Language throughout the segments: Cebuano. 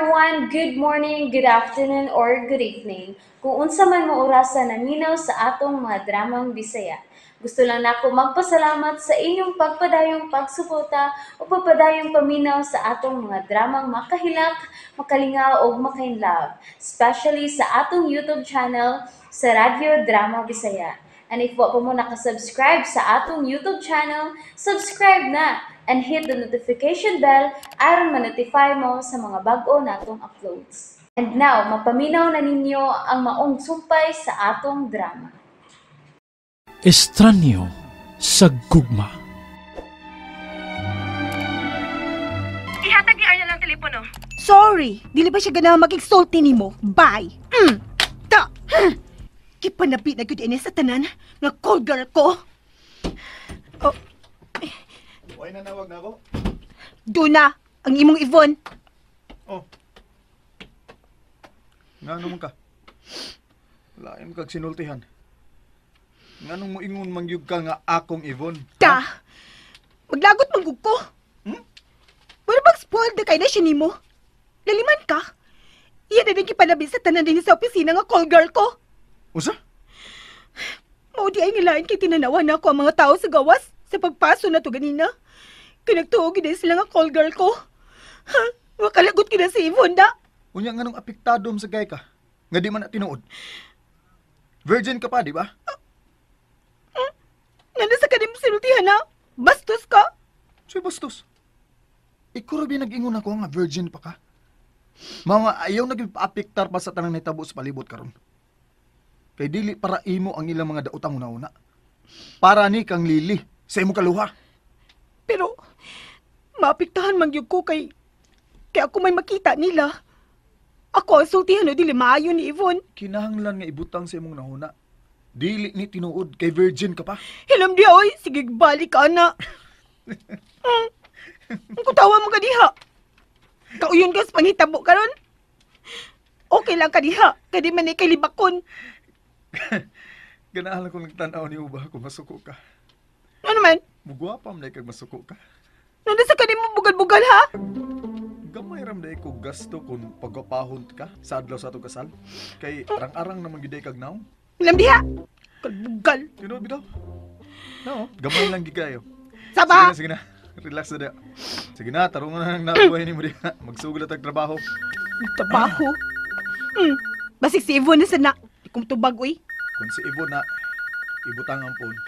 Everyone! Good morning, good afternoon, or good evening. Kung unsa man mo orasa naminaw sa atong mga dramang Bisaya. Gusto lang nako magpasalamat sa inyong pagpadayong pagsuporta o pagpadayong paminaw sa atong mga dramang makahilak, makalingaw o makainlove, especially sa atong YouTube channel sa Radyo Drama Bisaya. And if wa pa mo nakasubscribe sa atong YouTube channel, subscribe na and hit the notification bell aron ma-notify mo sa mga bag-o natong uploads. And now, mapaminaw na ninyo ang maong sumpay sa atong drama. Estranyo sa gugma. Ihatag ni Arnel ang telepono. Sorry, dili ba siya ganahan mag-exulti nimo? Bye. Ta. Kipanabi na gyud ini sa tanan nga call girl ko. Oh, Why nanawag na ako? Duna, ang imong Yvonne. Oh. Ngano man ka? Lain kag sinultihan. Nganong moingon man gyud ka nga akong Yvonne? Ta. Maglagot man gud ko. Hmm? Wala bang spoiled na kay na siya nimo? Laliman ka. Iya na din kipanabi sa tanan din sa opisina nga call girl ko. Usa? Mao di ay ngilain kay tinanawa na ako ang mga tao sa gawas sa pagpaso na to ganina. Kinagtuo gid sila nga call girl ko. Ha? Makalagot gid na si Yvonne da. Unya nganong apektado sa gay ka? Nga di man na tinuod. Virgin ka pa, di ba? Nana sa kanim sinultihan na. Bastos ka. Soy bastos. Ikaw rabi nag-ingon ako nga virgin pa ka. Mga ayaw nag-aapektar pa sa tanang nitabo sa palibot karon. Kay dili para imo ang ilang mga daotang una-una. Para ni kang Lily sa imong kaluha. Pero maapektahan man gyud ko kay ako may makita nila. Ako ang sultihan o dili maayo ni Yvonne. Kinahanglan nga ibutang sa imong nahuna. Dili ni tinuod kay virgin ka pa. Hilam di oy, sige balik ka na. Ang kutawa mo ka diha. Kauyon ka sa panghitabo karon. Okay lang ka diha, kay di man ikay libakon. Ganahan ko nagtan-aw ni Uba kung masuko ka. Ano man? Mugwapa man kag masuko ka. Nanda sa kanin mo bugal-bugal ha? Gamay ram day ko gasto kung pagwapahon ka sa adlaw sa atong kasal. Kay arang-arang naman gyud kag naw. Hilam diha. Kalbugal. Tinuod bitaw. No, gamay lang gid kayo. Saba. Sige na, sige na. Relax na diha. Sige na, tarungan na nang nabuhay nimo diha. Magsugod na tag trabaho. Trabaho. Basig si Yvonne na sana. Di kong tubag oy. Kung si Yvonne na, ibutang ang phone.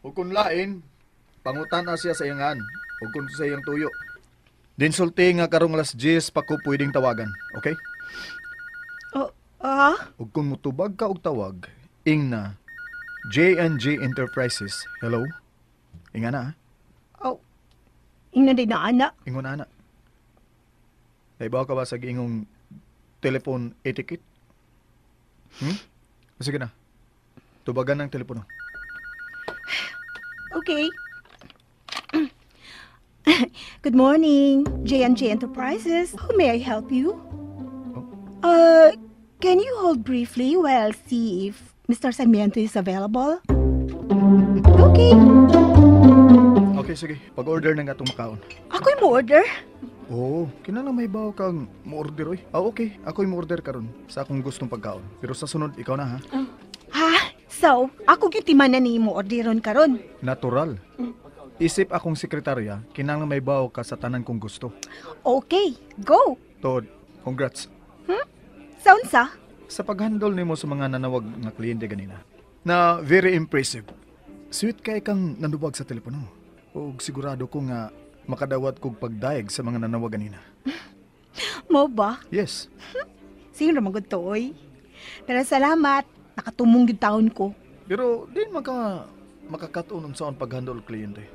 O kung lain, pangutan na siya sa iyangan. O kung sa iyang tuyo. Dinsulti nga karong alas 10 pa ko pwedeng tawagan. Okay? Oh, ah? O kung mutubag ka og tawag, ing na J&J Enterprises. Hello? Inga na, ha? Oh. Ing na din na, ana. Ingon na, ana. Naibaw ka ba sa giingong telephone etiquette? Sige na. Tubagan ng telepono. Okay. Good morning, J&J Enterprises. How may I help you? Oh. Can you hold briefly while I see if Mr. Sarmiento is available? Okay. Okay, sige. Pag-order ng atong makaon. Ako'y mo-order? Oo, kinahanglan may bawo kang mo-order, oy. Ah, okay. Ako'y mo-order karon sa akong gustong pagkaon. Pero sa sunod, ikaw na, ha? Ha? So, ako gyud timanan ni mo orderon karon. Natural. Isip akong sekretarya, kinahanglan may bawo ka sa tanan kong gusto. Okay, go. Tod, congrats. Sound sa? Sa pag-handle nimo sa mga nanawag nga kliyente ganina, na very impressive. Sweet kay kang nanubag sa telepono. Og sigurado ko nga makadawat kog pagdayeg sa mga nanawag ganina. Mo ba? Yes. Sino naman gud to, oy? Pero salamat, nakatumong gyud taon ko. Pero di man ka makakatuon unsaon pag-handle kliyente.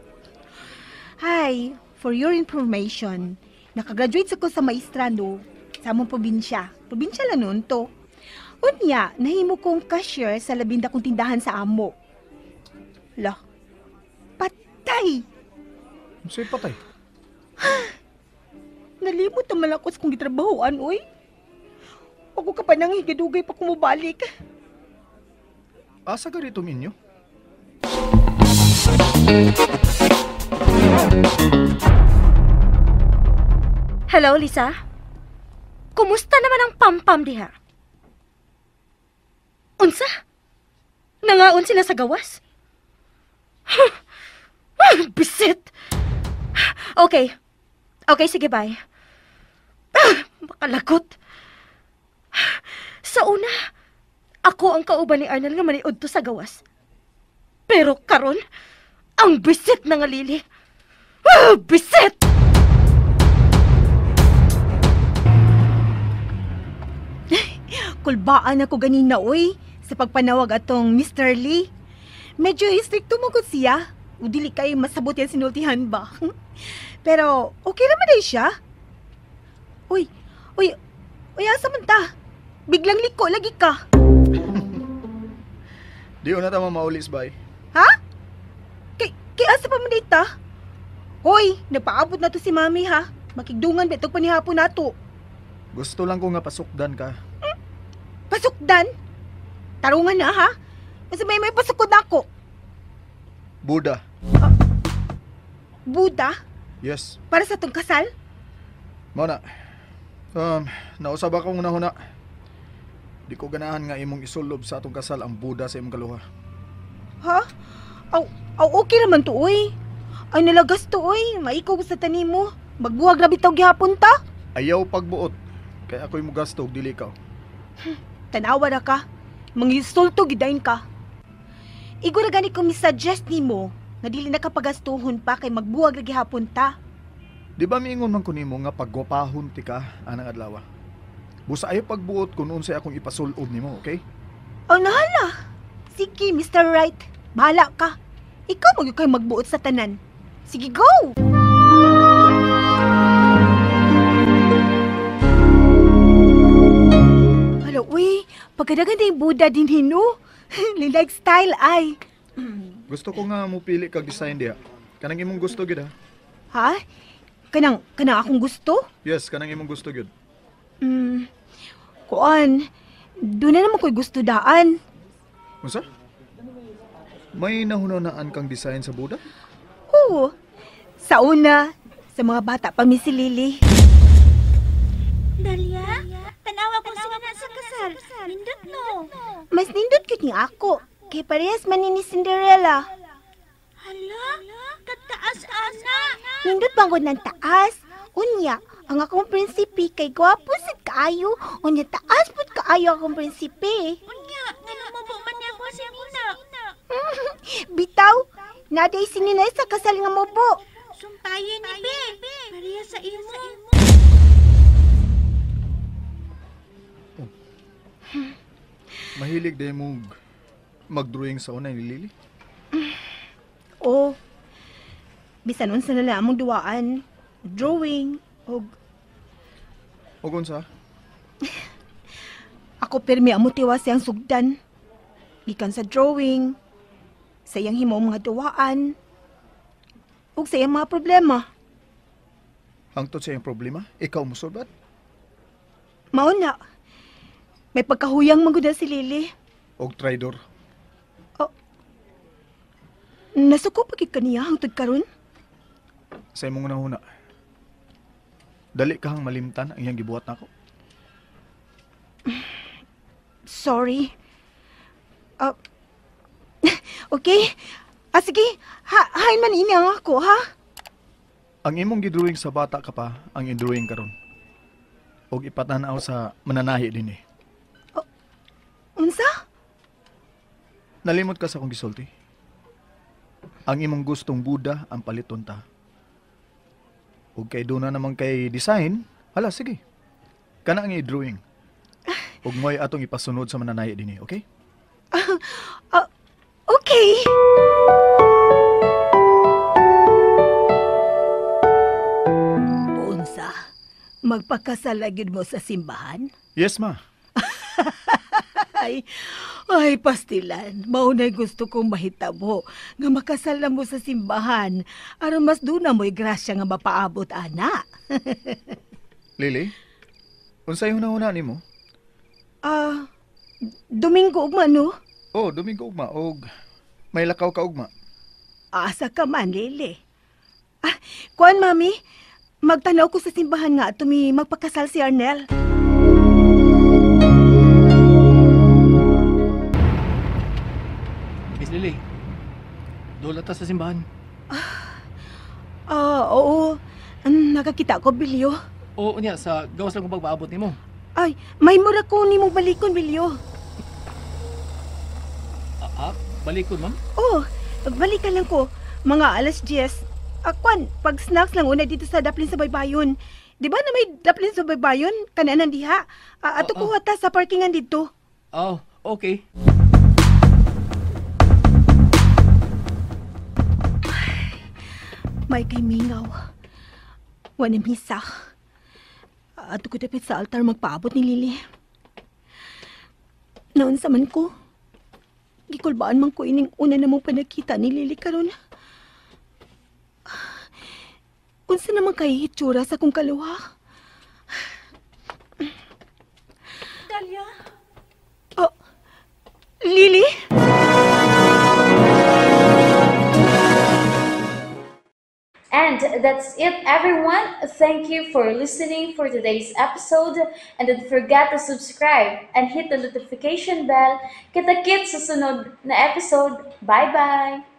Hi, for your information, nakagraduate sa ko sa maestrano sa among probinsya. Probinsya lang noon to. Unya, nahimo kong cashier sa labinda kong tindahan sa amo. La, patay! Unsay patay? Nalimot naman ako sa kong gitrabahoan, oy. Ako ka pa nang higadugay pa kumubalik. Asa ka rito ninyo? Hello, Lisa? Kumusta naman ang pampam diha? Unsa? Nangaon sila sa gawas? Bisit! Okay. Okay, sige, bye. Makalagot. Sa una, ako ang kauban ni Arnel nga maniud to sa gawas. Pero karon, ang bisit na nga Lily. Bisit! Kulbaan ako ganina, oy, sa pagpanawag atong Mr. Lee. Medyo istrikto mo gud siya. O dili kayo masabot yan sinultihan ba? Pero okay naman din siya. Uy, uy, uy, asa man ta? Biglang liko lagi ka. Di na ta maulis, bay. Ha? Kay asa pa man ta? Hoy, napaabot na to si Mami ha. Makigdungan ba itong panihapon nato? Gusto lang ko nga pasukdan ka. Pasukdan? Tarungan na ha? Kasi may pasukod ako. Buddha. Buddha? Yes. Para sa tong kasal? Mao na. Nausab akong una-huna. Di ko ganahan nga imong isulob sa atong kasal ang Buddha sa imong kaluha. Ha? Aw, okay naman to, oy. Ay nalagas to, oy. Maikaw sa tanim mo. Magbuhag ra bitaw gihapon ta. Ayaw pagbuot. Kay ako'y mugasto og dili ikaw. Tanawa ra ka. Mangisulto gidayon ka. Igo ra gani kung misuggest nimo nga dili na ka pagastuhon pa kay magbuwag ra gihapon ta. Di ba miingon man ko nimo nga paggwapahon ti ka anang adlaw? Busa ay pagbuot kun unsay akong ipasul-ob nimo, okay? Oh, nahala. Sige, Mr. Right. Bahala ka. Ikaw magyud kay magbuot sa tanan. Sige, go! Hala, uy. Pagkadagan na yung Buddha din hino. Like style ay. Gusto ko nga mupili kag design diha. Kanang imong gusto gyud ha. Ha? Kanang akong gusto? Yes, kanang imong gusto gyud. Kuan, doon na naman ko'y gusto daan. Unsa? May nahunanaan kang design sa Buddha? Oo. Sa una, sa mga bata pa mi si Lily. Dalia, tanawa kung sino na sa kasal. Nindot no. Mas nindot gyud ni ako. Kay parehas man ni Cinderella. Hala, kataas ana. Nindot bangod ng taas. Unya, ang akong prinsipe kay gwapo sad kaayo. Unya, taas pud kaayo akong prinsipe. Unya, ngano mo man niya ko si Nina? Bitaw, naday si Nina sa kasal nga mobo. Sumpayin ni Be. Pareha sa imo. Oh. Mahilig day mo mag-drawing sa una ni Lily? Oh. Bisan unsa na lang among duwaan, drawing og unsa? Ako pirmi ang motiwa siyang sugdan. Gikan sa drawing, sa iyang himo mga duwaan, ug sa iyang mga problema. Hangtod sa iyang problema, ikaw mosulbat? Mao na. May pagkahuyang man gud si Lily. Og traidor. Oh, nasuko pa gid kaniya hangtod karon? Sa imong hunahuna, dali kahang malimtan ang iyang gibuhat nako. Sorry. Okay. Sige, hain man ini ang ako, ha? Ang imong gidrawing sa bata ka pa, ang i-drawing karon. Og ipatanaw sa mananahi din eh. Unsa? Nalimot ka sa akong gisulti. Ang imong gustong Buddha ang paliton ta. Og kay doon na naman kay design, hala, sige. Kana ang i-drawing. Og mo'y atong ipasunod sa mananahi din eh, okay? Okay. Unsa? Magpakasal gyud mo sa simbahan? Yes, ma. Ay, pastilan, maunay gusto kong mahitabo nga makasal na mo sa simbahan aron mas duna mo'y grasya nga mapaabot, ana. Lily, unsay hunahuna nimo? Domingo ugma, no? Oh, Domingo ugma og may lakaw ka ugma. Asa ka man, Lily? Kuan, mami, magtanaw ko sa simbahan nga tumi magpakasal si Arnel. Lily, dola ta sa simbahan. Ah, oo. Nakakita ko, Bilyo. Oo niya, sa gawas lang kong pagpaabot nimo. Ay, may mura ko nimong balikon, Bilyo. Balikon, ma'am? Oh, balikan lang ko. Mga alas 10. Akwan, pag snacks lang una dito sa Daplin sa Baybayon. Di ba na may Daplin sa Baybayon? Kananan diha. Ato Oo. ko ta sa parkingan dito. Oh, okay. May kay mingaw. Wala misa. Ato ko dapat sa altar magpaabot ni Lily. Naon sa man ko. Gikulbaan man ko ining una namong panagkita ni Lily karon. Unsa naman kay hitsura sa kong kaluha? Dalia? Oh, Lily? And that's it, everyone. Thank you for listening for today's episode. And don't forget to subscribe and hit the notification bell. Kita-kits sa sunod na episode. Bye-bye!